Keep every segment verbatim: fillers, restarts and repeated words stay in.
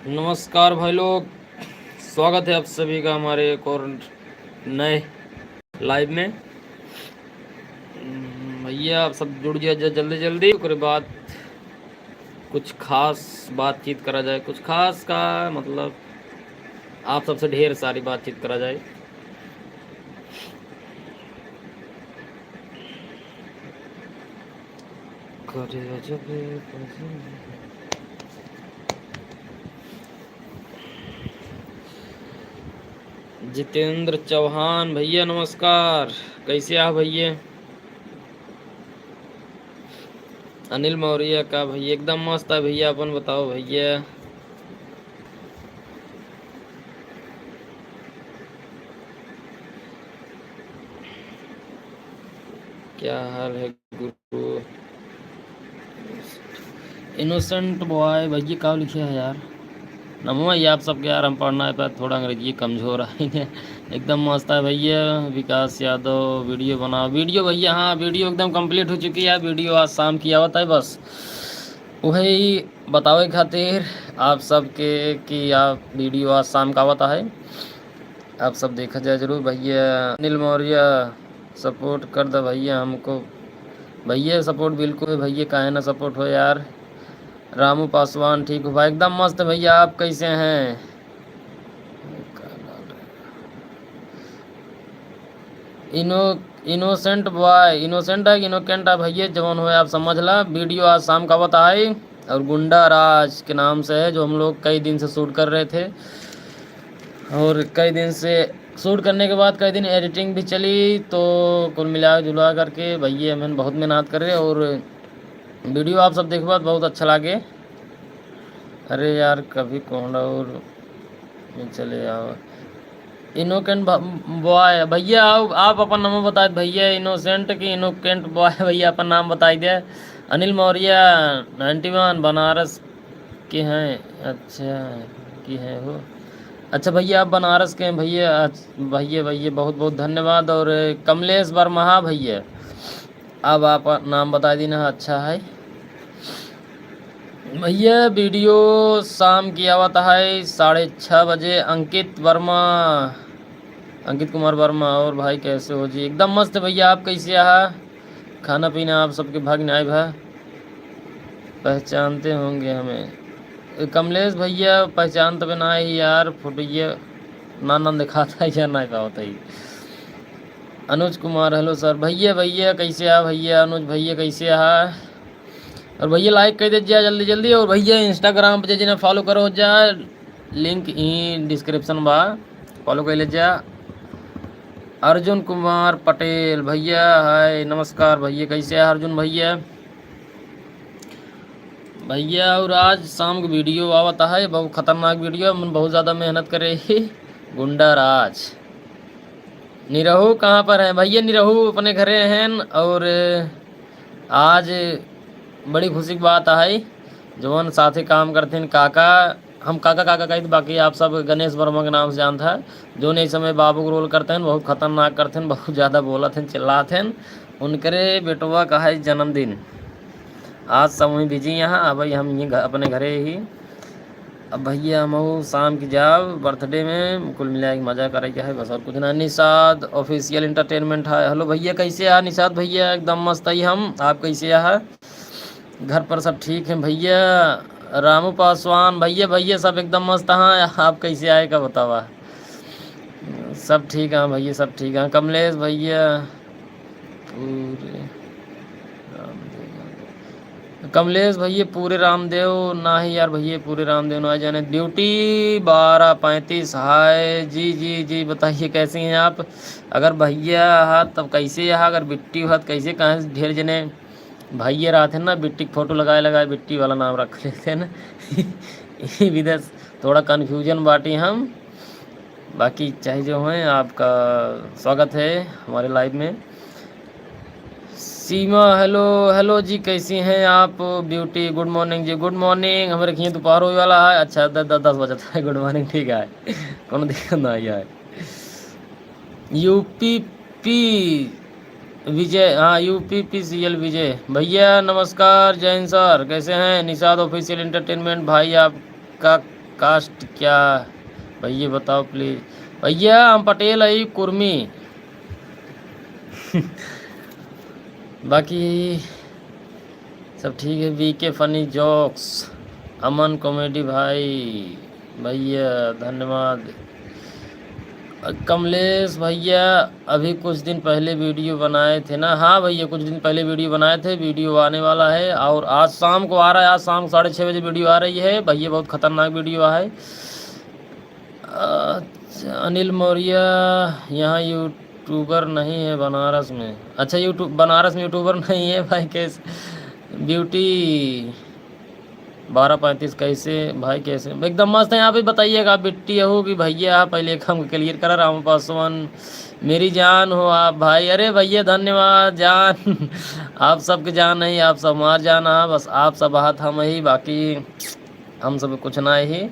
नमस्कार भाई लोग, स्वागत है आप सभी का हमारे एक और नए लाइव में। हम्म, भैया आप सब जुड़ जाइए ज-, जल्दी जल्दी, ओकरे बाद कुछ खास बातचीत करा जाए। कुछ खास का मतलब, आप सबसे ढेर सारी बातचीत करा जाए। करे अजब। जितेंद्र चौहान भैया नमस्कार, कैसे आहा भैया? अनिल मौर्य का भैया एकदम मस्त है भैया, अपन बताओ भैया। क्या हाल है गुरु? Innocent boy भैया का लिखे है यार? नमो भैया आप सबके यार, हम पढ़ना है पर थोड़ा अंग्रेजी कमजोर है। एकदम मस्त है भैया। विकास यादव वीडियो बनाओ, वीडियो भैया, हाँ वीडियो एकदम complete हो चुकी है, वीडियो आज शाम की आवत है बस। वही बतावे खातिर आप सबके कि आप वीडियो आज शाम का आवत है, आप सब देखा जाए जरूर। भैया अनिल मौर्य support कर दो भैया हमको। भैया support बिल्कुल है भैया, काहे ना support हो यार। रामू पासवान ठीक हो भाई, एकदम मस्त भैया, आप कैसे हैं? इनो-, innocent boy, innocent है कि innocent है भैया, जवन होए आप समझ ला। वीडियो आज शाम का आवत है और गुंडा राज के नाम से है, जो हम लोग कई दिन से शूट कर रहे थे और कई दिन से शूट करने के बाद कई दिन एडिटिंग भी चली, तो कुल मिला जुला करके भैया हमन बहुत मेहनत करे और वीडियो आप सब देखबा तो बहुत अच्छा लागे। अरे यार, कभी कौन और में चले आओ। Innocent भ-, boy, भैया आओ, आप अपन नाम बताए भैया, innocent कि innocent boy, भैया अपन नाम बताई दे। अनिल मौर्य ninety one बनारस के हैं, अच्छा, की हैं हो। अच्छा भैया, आप बनारस के हैं भैया, अच्छ-, भैया, भैया, बहुत, बहुत धन्यवाद। और कमलेश वर्मा, हाँ भैया, अब आप नाम बताई दीना, अच्छा है। भैया, वीडियो शाम की आवत है साढ़े छः बजे। अंकित वर्मा, अंकित कुमार वर्मा, और भाई कैसे हो जी? एकदम मस्त भैया, आप कैसे आहा? खाना पीना आप सबके भाग नाई भा, पहचानते होंगे हमें। ए, कमलेश भैया, पहचान तबे ना है यार, फोटो ये ना, ना दिखाता है यार, ना पावत है। अनुज कुमार, hello sir। भैया, भैया, कैसे आ भैया? अनुज भैया, कैसे आ? और भैया, like कर दे जा जल्दी, जल्दी। और भैया, Instagram पे जे जिन्हें follow करो जा, link ही description बा, follow कर ले जा। अर्जुन कुमार पटेल भैया, हाय, नमस्कार भैया, कैसे है अर्जुन भैया? भैया, और आज शाम के वीडियो आवत है, बहुत खतरनाक वीडियो, मन बहुत ज़्यादा मेहनत करे ही। गुंडा राज। निरहू कहाँ पर हैं? भैया, निरहू अपने घरे हैं। और आज बड़ी खुशी की बात है, जवन साथे काम करते हैं काका, हम काका काका कहित, बाकी आप सब गणेश वर्मा के नाम से जानत है, जो नहीं समय बाबू के रोल करते हैं, बहुत खतरनाक करते हैं, बहुत ज़्यादा बोलत हैं, चिल्लात हैं। उनकरे बेटवा का है जन्मदिन, आज सब वहीं बिजी यहाँ। अब हम ये घ-, अपने घरे ही। अब भैया हम शाम की जाब बर्थडे में, कुल मिला के मजा करे के है बस, और कुछ ना। निषाद ऑफिशियल एंटरटेनमेंट है। हेलो भैया, कैसे आ निषाद भैया? एकदम मस्त है हम, आप कैसे आ? घर पर सब ठीक हैं भैया? रामू पासवान भैया, भैया सब एकदम मस्त हैं, आप कैसे आए का बतावा? सब ठीक हैं भैया, सब ठीक हैं। कमलेश भैया, पूरे रामदेव, कमलेश भैया, पूरे रामदेव ना ही यार भैया, पूरे रामदेव ना जाने। ड्यूटी बारह पैंतीस, हाय जी, जी, जी, बताइए कैसे हैं आप? अगर भैया हा तब कैसे हा, अगर बिट्टी हा त कैसे, कहाँ से ढेर जने भैया रहते हैं ना, बिट्टी के फोटो लगाए लगाए बिट्टी वाला नाम रख लेते हैं ना। ये भी दस थोड़ा कन्फ्यूजन बाटी हम, बाकी चाहे जो हैं, आपका स्वागत है हमारे लाइव में। सीमा, हेलो, हेलो जी, कैसी हैं आप? ब्यूटी, गुड मॉर्निंग जी, गुड मॉर्निंग। हमारे खिए दोपहर होए वाला है, अच्छा, द-, द-, दस बजता है, गुड मॉर्निंग, ठीक है, कोनो दिक्कत ना है। यूपीपी विजय, हाँ, यूपीपीसीएल विजय। भैया नमस्कार, जय हिंद सर, कैसे हैं? निषाद ऑफिशियल एंटरटेनमेंट भाई, आपका Caste क्या भैया बताओ please। भैया हम पटेल हई, कुर्मी। बाकी सब ठीक है। वी के funny jokes, अमन comedy भाई, भैया धन्यवाद। कमलेश भैया, अभी कुछ दिन पहले video बनाए थे ना? हाँ भैया, कुछ दिन पहले video बनाए थे, video आने वाला है और आज शाम को आ रहा है, आज शाम को साढ़े छः बजे video आ रही है भैया, बहुत खतरनाक video है। अच्छा, अनिल मौर्य, यहाँ YouTuber नहीं है बनारस में। अच्छा, YouTube, बनारस में YouTuber नहीं है भाई, कैसे? ब्यूटी बारह पैंतीस, कैसे भाई, कैसे? एकदम मस्त है। आप ही बताइएगा, बिट्टी हो कि भैया, आप पहले एक हम clear करा। राम पासवान, मेरी जान हो आप भाई। अरे भैया, धन्यवाद जान। आप सबके जान नहीं, आप सब हमार जान है, बस आप सब हाथ हम ही, बाकी हम सब कुछ ना ही।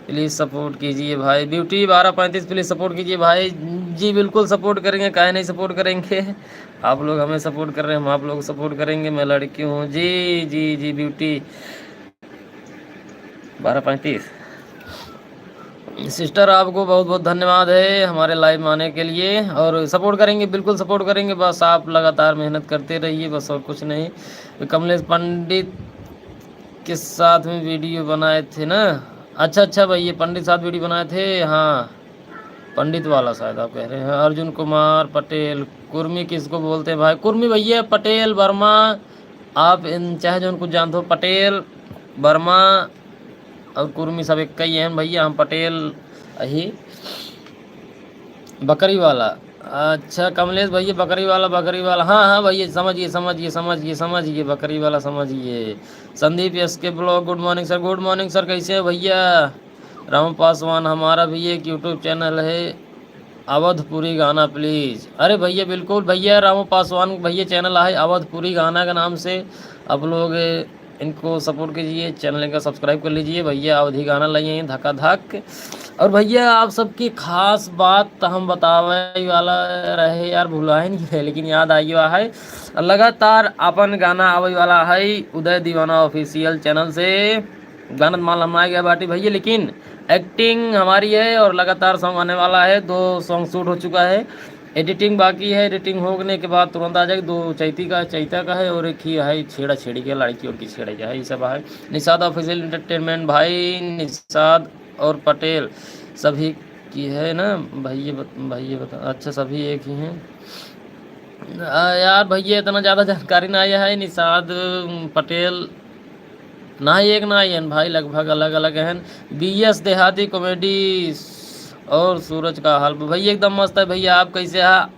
Please support कीजिए भाई। ब्यूटी बारह पैंतीस, please support कीजिए भाई। जी बिल्कुल support करेंगे, काहे नहीं support करेंगे? आप लोग हमें support कर रहे हैं, हम आप लोग को support करेंगे। मैं लड़की हूँ जी, जी, जी। ब्यूटी बारह पैंतीस। Sister, आपको बहुत बहुत धन्यवाद है हमारे live में आने के लिए, और support करेंगे, बिल्कुल support करेंगे। बस आप लगातार मेहनत करते रहिए, बस और कुछ नहीं। तो कमलेश पंडित के साथ में video बनाए थे ना? अच्छा, अच्छा भैया, पंडित साथ video बनाए थे, हाँ, पंडित वाला शायद आप कह रहे हैं। अर्जुन कुमार पटेल, कुर्मी किसको बोलते हैं भाई? कुर्मी भैया पटेल, वर्मा, आप इन चाहे जो उनको जानते हो, पटेल, वर्मा और कुर्मी सब एक ही हैं भैया। हम पटेल ही, बकरी वाला। अच्छा कमलेश भैया, बकरी वाला, बकरी वाला, हाँ, हाँ भैया, समझ गए, समझ गए, समझ गए, समझ गए, बकरी वाला समझ गए। Sandeep S K vlog, good morning sir, good morning sir, कैसे हो भैया? रामू पासवान, हमारा भी एक YouTube channel है, अवधपुरी गाना please। अरे भैया, बिल्कुल भैया, रामू पासवान भैया channel है अवधपुरी गाना के नाम से, आप लोग इनको support कीजिए, channel इनका subscribe कर लीजिए। भैया अवधी गाना लाइए धका धक। और भैया, आप सबकी खास बात तो हम बतावे वाला रहे यार, भुलाए नहीं रहे, लेकिन याद आई हुआ है। लगातार अपन गाना आवे वाला है उदय दीवाना official channel से। गाना त माल हम ना गया बाटी भैया, लेकिन acting हमारी है और लगातार song आने वाला है। दो song shoot हो चुका है, editing बाकी है। Editing होने के बाद तुरंत आ जाएगी। दो चैती का, चैता का है और एक ही है छेड़ा छेड़ी के, लड़की उड़की छेड़े के है, ये सब है। निषाद Official Entertainment भाई, निषाद और पटेल सभी की है ना भैया? बत-, भैया बता, अच्छा, सभी एक ही हैं। आ, यार भैया, इतना ज़्यादा जानकारी ना आया है। निषाद, उम, पटेल ना एक ना आयन भाई, लगभग अलग अलग हैं। B S देहाती comedy और सूरज का हाल भैया एकदम मस्त है। भैया आप कैसे हैं?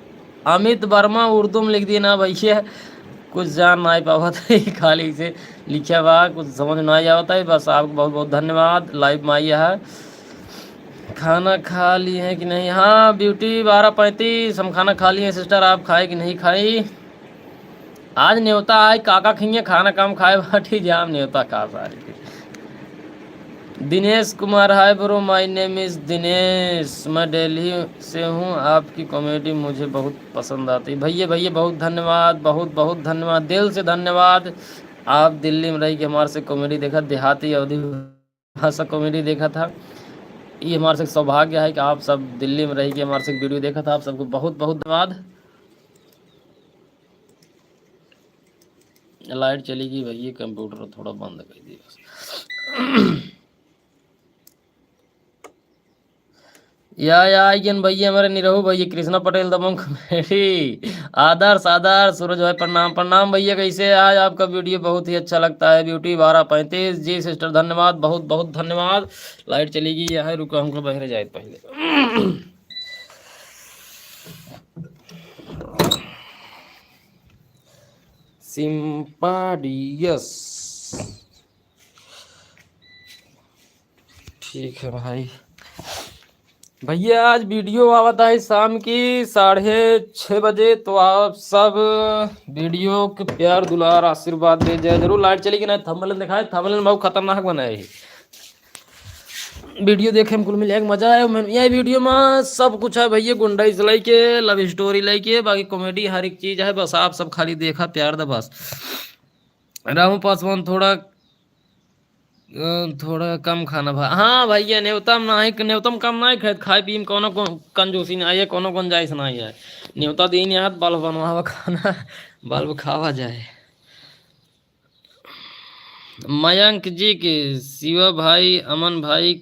अमित वर्मा उर्दू में लिख दिए ना भैया, कुछ जान ना पावत है, खाली से लिखा बा, कुछ समझ ना आवत है। बस आपको बहुत बहुत धन्यवाद, live में आइए है। खाना खा लिए हैं कि नहीं? हाँ, ब्यूटी बारह पैंतीस, हम खाना खा लिए हैं। Sister, आप खाए कि नहीं खाई? आज न्योता आए, काका खइए खाना कम खाए बाटी, जाम न्योता का सारी। दिनेश Kumar, hi bro, my name is Dinesh, मैं दिल्ली से हूँ, आपकी comedy मुझे बहुत पसंद आती है। भैया, भैया, बहुत धन्यवाद, बहुत, बहुत धन्यवाद, दिल से धन्यवाद। आप दिल्ली में रह के हमारे से comedy देखा, देहाती अवधी भाषा comedy देखा था। ये हमारे से सौभाग्य है कि आप सब दिल्ली में रह के हमारे से video देखा था। आप सबको बहुत, बहुत धन्यवाद। Light चली गई भैया, computer थोड़ा बंद कर दिया। या, या, आइगन भैया, हमारे निरहू भैया, कृष्णा पटेल दबंग comedy। आदर्श, आदर्श, सूरज भाई, प्रणाम, प्रणाम भैया, कैसे हैं? आज आपका video बहुत ही अच्छा लगता है, ब्यूटी बारह पैंतीस। जी sister, धन्यवाद, बहुत, बहुत धन्यवाद। Light चली गई है, रुको, हमको बहरे जाए पहले। सिंपाडियस। ठीक है भाई। भैया, आज video आवत है शाम की साढ़े छः बजे, तो आप सब video के प्यार, दुलार, आशीर्वाद दे जाए जरूर। Light चली कि ना, thumbnail दिखाए, thumbnail बहुत खतरनाक बनाए है। Video देखे में कुल मिले एक मजा आए। मैं, ये video में सब कुछ है भैया, गुंडई से लेके love story लेके, बाकी comedy हर एक चीज है। बस आप सब खाली देखा, प्यार दे बस। रामू पासवान थोड़ा अ, थोड़ा कम खाना भा-, हाँ भैया, नेवता में नाही, नेवता में कम नाही खाए, खाए पिए में कौनो को-, कंजूसी नाही है, कौनो गुंजाइश नाही है। नेवता दीन यहाँ बल्ब बनवावा खाना, बल्ब खावा जाए। मयंक जी के शिवा भाई, अमन भाई,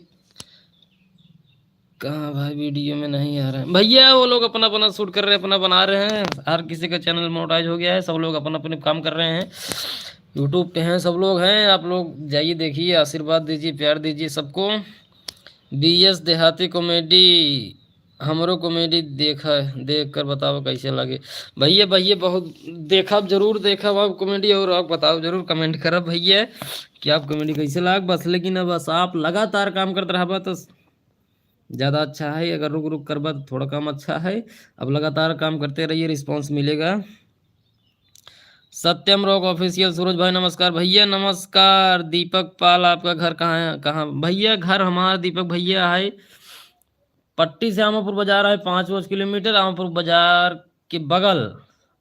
कहाँ भाई, वीडियो में नहीं आ रहे हैं भैया? वो लोग अपना, अपना शूट कर रहे हैं, अपना बना रहे हैं। हर किसी का चैनल मोनेटाइज हो गया है, सब लोग अपना, अपने काम कर रहे हैं, यूट्यूब पे हैं, सब लोग हैं। आप लोग जाइए, देखिए, आशीर्वाद दीजिए, प्यार दीजिए सबको। बी एस देहाती कॉमेडी, हमरो कॉमेडी देखा, देख कर बताओ कैसे लगे। भैया, भैया, बहुत देखब, जरूर देखब आप कॉमेडी, और आप बताओ, जरूर कमेंट करब भैया कि आप कॉमेडी कैसे लाग। बस, लेकिन अब बस आप लगातार काम करते रहबा तो ज़्यादा अच्छा है। अगर रुक रुक करबा तो थोड़ा कम अच्छा है। अब लगातार काम करते रहिए, रिस्पॉन्स मिलेगा। सत्यम रॉक ऑफिशियल, सूरज भाई नमस्कार। भैया नमस्कार। दीपक पाल, आपका घर कहाँ है? कहाँ भैया? घर हमारा, दीपक भैया, है पट्टी से आमापुर बाजार है, पाँच पाँच किलोमीटर। आमापुर बाजार के बगल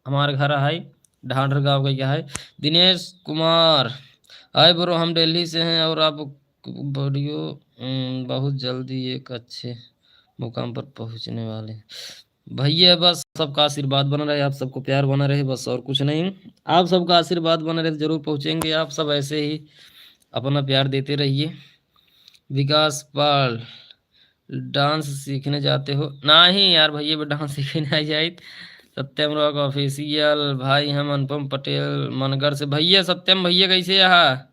हमार घर है, ढांढर गाँव का क्या है। दिनेश कुमार, हाय ब्रो, हम दिल्ली से हैं और आप वीडियो, उम, बहुत जल्दी एक अच्छे मुकाम पर पहुंचने वाले हैं। भैया बस सबका आशीर्वाद बना रहे, आप सबको प्यार बना रहे, बस और कुछ नहीं। आप सबका आशीर्वाद बना रहे तो जरूर पहुंचेंगे। आप सब ऐसे ही अपना प्यार देते रहिए। विकास पाल, डांस सीखने जाते हो? नहीं यार भैया, वो डांस सीखने नहीं जाइत। सत्यम रॉक ऑफिशियल, भाई हम अनुपम पटेल मनगढ़ से। भैया सत्यम भैया कैसे यहाँ?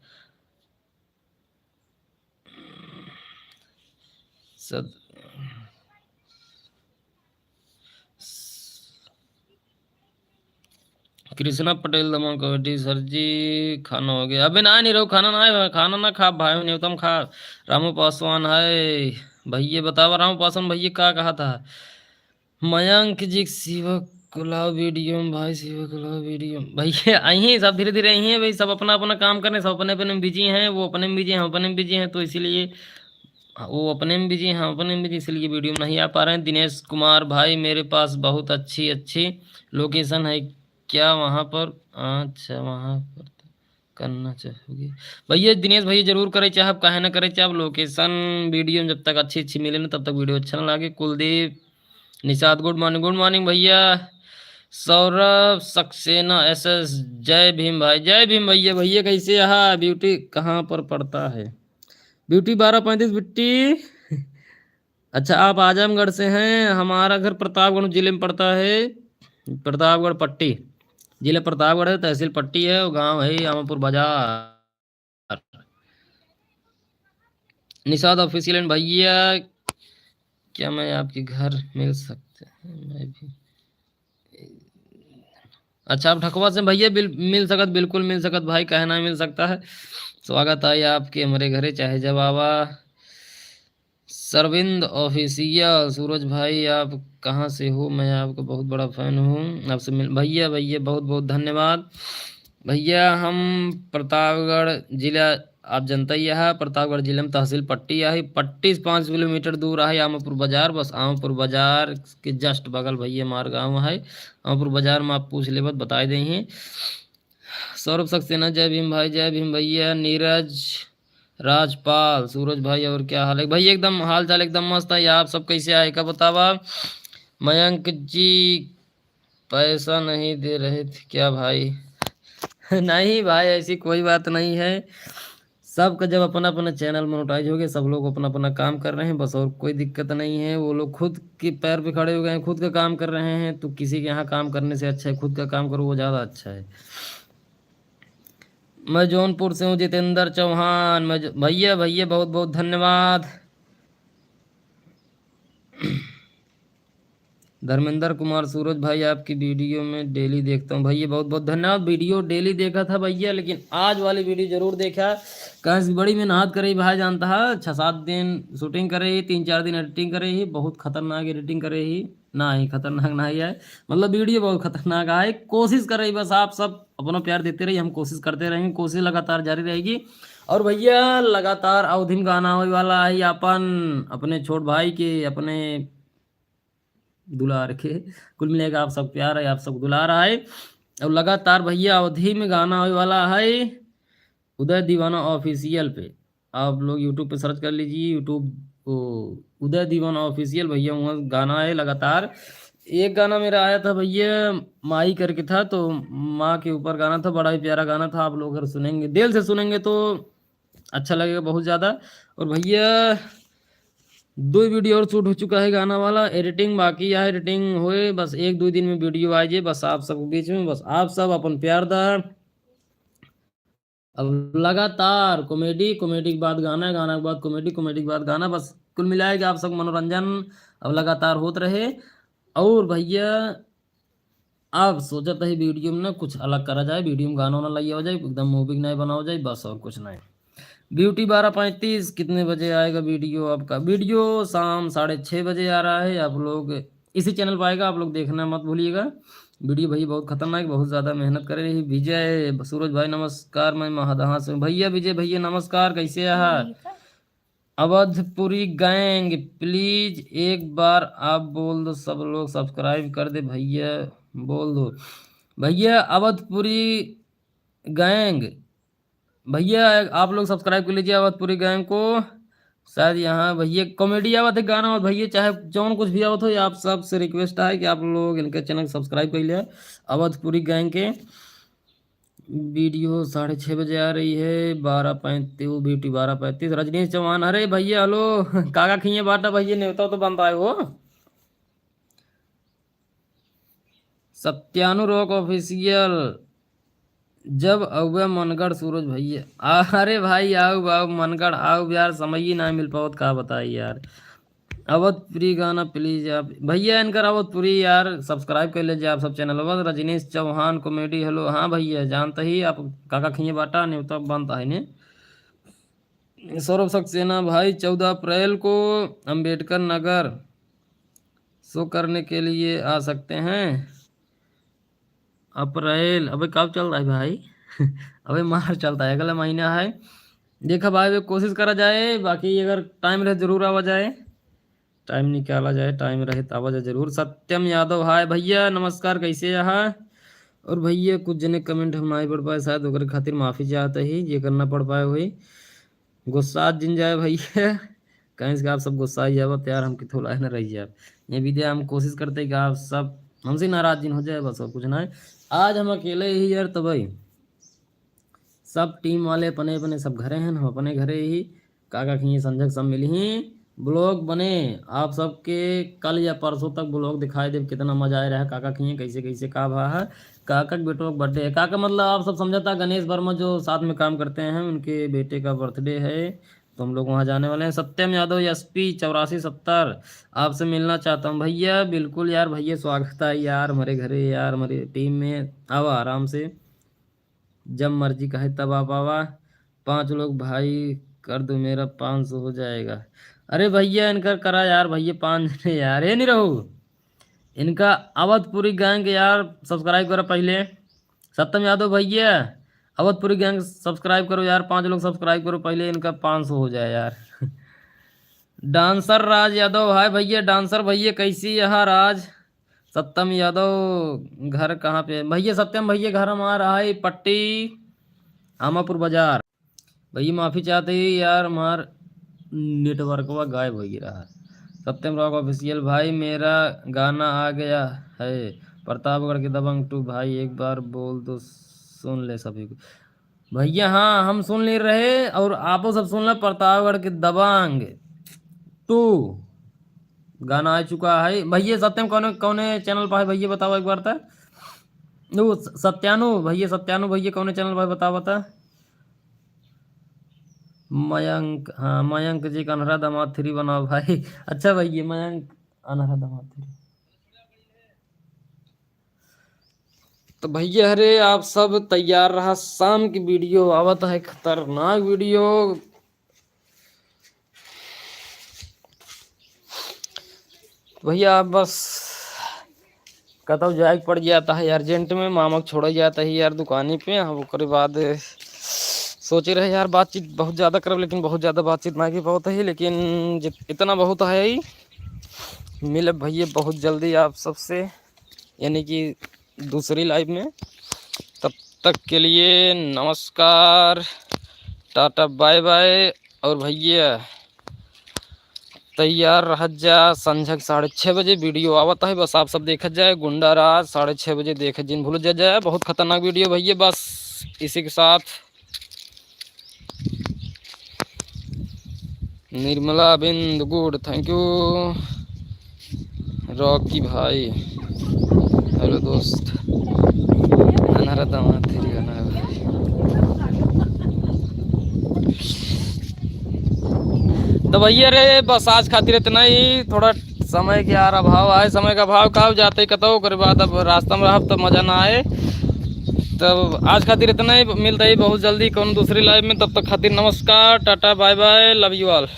सत-, कृष्णा पटेल दमन कमेटी, सर जी खाना हो गया? अबे ना, नहीं रहो, खाना ना है, खाना ना खा भाई, न्यूनतम खा। रामू पासवान है भैया, बतावा रामू पासवान भैया का कहा था? मयंक जी, शिवा को लाओ वीडियो में भाई, शिवा को लाओ वीडियो में। भैया आई हैं सब, धीरे धीरे आई हैं भाई, सब अपना अपना काम करने, सब अपने अपने में बिजी हैं, वो अपने में बिजी हैं, हम अपने में बिजी हैं, तो इसीलिए वो अपने में बिजी हैं, हम अपने में बिजी, इसलिए वीडियो में नहीं आ पा रहे हैं। दिनेश कुमार भाई, मेरे पास बहुत अच्छी अच्छी लोकेशन है क्या वहाँ पर? अच्छा, वहाँ पर करना चाहोगे भैया? दिनेश भैया, जरूर करे चाहब, काहे ना करे चाहब। लोकेशन वीडियो में जब तक अच्छी अच्छी मिले ना, तब तक वीडियो अच्छा ना लागे। Kuldeep Nishad, good morning. Good morning भैया। सौरभ सक्सेना एस एस, जय भीम भाई, जय भीम भैया। भैया कैसे यहाँ, ब्यूटी कहाँ पर पड़ता है? ब्यूटी बारह पैंतीस बिट्टी। अच्छा, आप आजमगढ़ से हैं, हमारा घर प्रतापगढ़ जिले में पड़ता है, प्रतापगढ़ पट्टी, जिला प्रतापगढ़ है, तहसील पट्टी है, और गांव है आमापुर बाजार। निषाद ऑफिशियल एंड भैया, क्या मैं आपके घर मिल सकते हैं? मैं भी अच्छा, आप ढकवा से भैया बिल-, मिल सकत, बिल्कुल मिल सकत भाई, काहे ना मिल सकता है। स्वागत है आपके हमारे घरे, चाहे जब आवा। सरविंद ऑफिशियल, सूरज भाई आप कहाँ से हो? मैं आपका बहुत बड़ा फैन हूँ, आपसे मिल-, भैया, भैया बहुत बहुत धन्यवाद। भैया हम प्रतापगढ़ जिला, आप जनता ही है, प्रतापगढ़ जिले में तहसील पट्टी आहे, पट्टी से पाँच किलोमीटर दूर आहे आमापुर बाजार, बस आमापुर बाजार के just बगल भैया हमार गाँव है। आमापुर बाजार में आप पूछ लेबत, बताए देइहीं। सौरभ सक्सेना, जय भीम भाई, जय भीम भैया। नीरज राजपाल, सूरज भाई, और क्या हाल है भाई? एकदम हाल चाल एकदम मस्त है। आप सब कैसे आए का बतावा? मयंक जी, पैसा नहीं दे रहे थे क्या भाई? नहीं भाई, ऐसी कोई बात नहीं है। सबका जब अपना अपना चैनल मोनेटाइज हो गया, सब लोग अपना अपना काम कर रहे हैं बस, और कोई दिक्कत नहीं है। वो लोग खुद के पैर पे खड़े हो गए हैं, खुद का काम कर रहे हैं, तो किसी के यहाँ काम करने से अच्छा है खुद का काम करो, वो ज़्यादा अच्छा है। मैं जौनपुर से हूँ, जितेंद्र चौहान। मैं जो, भैया, भैया, बहुत बहुत धन्यवाद। धर्मेंद्र कुमार सूरज भाई, आपकी वीडियो में डेली देखता हूँ भैया, बहुत बहुत धन्यवाद। वीडियो डेली देखा था भैया, लेकिन आज वाली वीडियो जरूर देखा, कहाँ से बड़ी मेहनत करे भाई, जानता है, छः सात दिन शूटिंग करे ही, तीन चार दिन एडिटिंग करे ही, बहुत खतरनाक एडिटिंग करे ही। नाही, खतरनाक नाही है, मतलब वीडियो बहुत खतरनाक है। कोशिश करे बस, आप सब अपना प्यार देते रहिए, हम कोशिश करते रहेंगे, कोशिश लगातार जारी रहेगी। और भैया लगातार अवधी में गाना होए वाला है अपन, अपने छोट भाई के, अपने दुलार के, कुल मिलेगा आप सब प्यार है, आप सब दुलार है। और लगातार भैया अवधी में गाना होए वाला है उदय दीवाना ऑफिशियल पे। आप लोग YouTube पे सर्च कर लीजिए, YouTube, ओ, उदय दीवाना ऑफिशियल भैया, वहाँ गाना है लगातार। एक गाना मेरा आया था भैया, माई करके था, तो माँ के ऊपर गाना था, बड़ा ही प्यारा गाना था। आप लोग अगर सुनेंगे, दिल से सुनेंगे तो अच्छा लगेगा बहुत ज़्यादा। और भैया दो वीडियो और शूट हो चुका है गाना वाला, एडिटिंग बाकी है, एडिटिंग होए, बस एक दो दिन में वीडियो आ जाए, बस आप सबके बीच में, बस आप सब अपन प्यार दा। अब लगातार कॉमेडी, कॉमेडी के बाद गाना, गाना के बाद कॉमेडी, कॉमेडी के बाद गाना, बस कुल मिलाए के आप सब मनोरंजन अब लगातार होत रहे। और भैया आप सोचत है वीडियो में ना कुछ अलग करा जाए, वीडियो में गाना वाना लइया हो जाए, एकदम मूवी नहीं बनाओ जाए, बस और कुछ नहीं। ब्यूटी बारह पैंतीस, कितने बजे आएगा वीडियो आपका? वीडियो शाम साढ़े छः बजे आ रहा है, आप लोग इसी चैनल पर आएगा, आप लोग देखना मत भूलिएगा। वीडियो भैया बहुत खतरनाक, बहुत ज़्यादा मेहनत करे रही। विजय सूरज भाई नमस्कार, मैं महदहा से हूँ। भैया विजय भैया नमस्कार, कैसे आहा? अवधपुरी गैंग प्लीज एक बार आप बोल दो, सब लोग सब्सक्राइब कर दे भैया, बोल दो भैया। अवधपुरी गैंग भैया आप लोग सब्सक्राइब कर लीजिए अवधपुरी गैंग को। शायद यहाँ भैया कॉमेडी आवत है गाना, और भैया चाहे जौन कुछ भी आवत हो, ये आप सबसे रिक्वेस्ट है कि आप लोग इनके चैनल सब्सक्राइब कर लिया अवधपुरी गैंग के। वीडियो साढ़े छः बजे आ रही है, बारह पैंतीस, वो ब्यूटी बारह पैंतीस, रजनीश चौहान। अरे भैया हेलो, काका खिए बाटा भैया, नेवता तो बनता है वो। सत्यानु रॉक ऑफिशियल, जब अउबे मनगढ़ सूरज भैया। अरे भाई आउब, आउब मनगढ़ आउब यार, समय ही ना मिल पावत, का बताई यार। अवधपुरी गाना प्लीज आप भैया, इनकर अवधपुरी यार सब्सक्राइब कर लीजिए आप सब चैनल। बस रजनीश चौहान कॉमेडी हेलो, हाँ भैया जानते ही आप काका खिए बाटा, नेवता बनता है ने। सौरभ सक्सेना भाई, चौदह अप्रैल को अम्बेडकर नगर शो करने के लिए आ सकते हैं। अप्रैल, अबे कब चल रहा है भाई? अबे मार्च चलता है, अगला महीना है। देखा भाई, वे कोशिश करा जाए, बाकी अगर टाइम रहे जरूर आवा जाए, टाइम निकाला जाए, टाइम रहे तो आवा जाए जरूर। सत्यम यादव हाय भैया, नमस्कार, कैसे आहा? और भैया कुछ जने कमेंट हम नहीं पढ़ पाए, शायद ओकरे खातिर माफी चाहते ही, ये करना पड़ पाए हुई। गुस्सा जिन जाए भैया, कहीं से आप सब गुस्सा ही जावत यार, हम किथो लाए ना रही जाए। ये विद्या हम कोशिश करते कि आप सब हमसे नाराज जिन हो जाए, बस और कुछ ना है। आज हम अकेले ही यार, तो भाई सब टीम वाले अपने अपने सब घरे हैं, हम अपने घरे ही। काका खिए संजय सब मिली ही, ब्लॉग बने आप सबके कल या परसों तक ब्लॉग दिखाई देब, कितना मजा आए रहा काका खिए, कैसे कैसे का भा है। काका के बेटो का बर्थडे है, काका मतलब आप सब समझता गणेश वर्मा जो साथ में काम करते हैं उनके बेटे का बर्थडे है, तो हम लोग वहाँ जाने वाले हैं। सत्यम यादव एस पी चौरासी सत्तर, आपसे मिलना चाहता हूँ भैया। बिल्कुल यार भैया, स्वागत है यार हमारे घरे यार, हमारे टीम में। आओ आराम से, जब मर्जी कहे तब आप आवा। पाँच लोग भाई कर दो, मेरा पाँच सौ हो जाएगा। अरे भैया इनकर करा यार, भैया पाँच जने यार, ये नहीं रहो। इनका अवधपुरी गैंग यार सब्सक्राइब करा पहले। सत्यम यादव भैया, अवधपुरी गैंग सब्सक्राइब करो यार, पाँच लोग सब्सक्राइब करो पहले, इनका पाँच सौ हो जाए यार। डांसर राज यादव, हाय भैया। डांसर भैया कैसी यहाँ राज? सत्यम यादव घर कहाँ पे है? भैया सत्यम भैया घर हमारा है पट्टी आमापुर बाजार। भैया माफ़ी चाहते ही यार, हमार नेटवर्कवा गायब हो गया रहा। सत्यम रॉक ऑफिशियल भाई, मेरा गाना आ गया है, प्रतापगढ़ के दबंग टू भाई, एक बार बोल दो, सुन ले सभी को। भैया हाँ, हम सुन ले रहे और आपो सब सुन ले, प्रतापगढ़ के दबंग टू गाना आ चुका है। भैया सत्यम कौने कौने चैनल पर है भैया, बताओ एक बार तक। वो स-, सत्यानु भैया, सत्यानु भैया कौने चैनल पर है, बताओ बता। मयंक, हाँ, मयंक जी का अनहरा दामाद थ्री बनाओ भाई। अच्छा भैया, मयंक अनहरा दामाद थ्री। तो भैया हरे, आप सब तैयार रहा, शाम की वीडियो आवत है, खतरनाक वीडियो। तो भैया आप बस कतौ जाए के पड़ जाता है अर्जेंट में, मामा के छोड़ा जाता है यार दुकानी पे। हम ओकरे बाद सोचे रहे यार बातचीत बहुत ज़्यादा करब, लेकिन बहुत ज़्यादा बातचीत ना की पावत है, लेकिन जित-, इतना बहुत है ही। मिलब भैया बहुत जल्दी आप सबसे, यानी कि दूसरी लाइव में। तब तक के लिए नमस्कार, टाटा, बाय बाय। और भैया तैयार रह जा, संझक साढ़े छः बजे वीडियो आवत है, बस आप सब देखत जाए। गुंडा राज साढ़े छः बजे देखे जिन भूल जा जाए, बहुत खतरनाक वीडियो भैया। बस इसी के साथ निर्मला बिंद गुड, thank you। रॉकी भाई, हेलो दोस्त। अनारा दामाद तेरी अनारा भाई। तो भैया रे, बस आज खातिर इतना ही। थोड़ा समय के यार अभाव आए, समय का अभाव का जाते कतो, ओकरे बाद अब रास्ता में रहब तो मजा ना आए। तब आज खातिर इतना ही, मिलता ही बहुत जल्दी कौन दूसरी लाइव में। तब तक खातिर नमस्कार, tata, bye bye, love you all.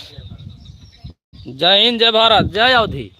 जय हिंद, जय भारत, जय अवधी।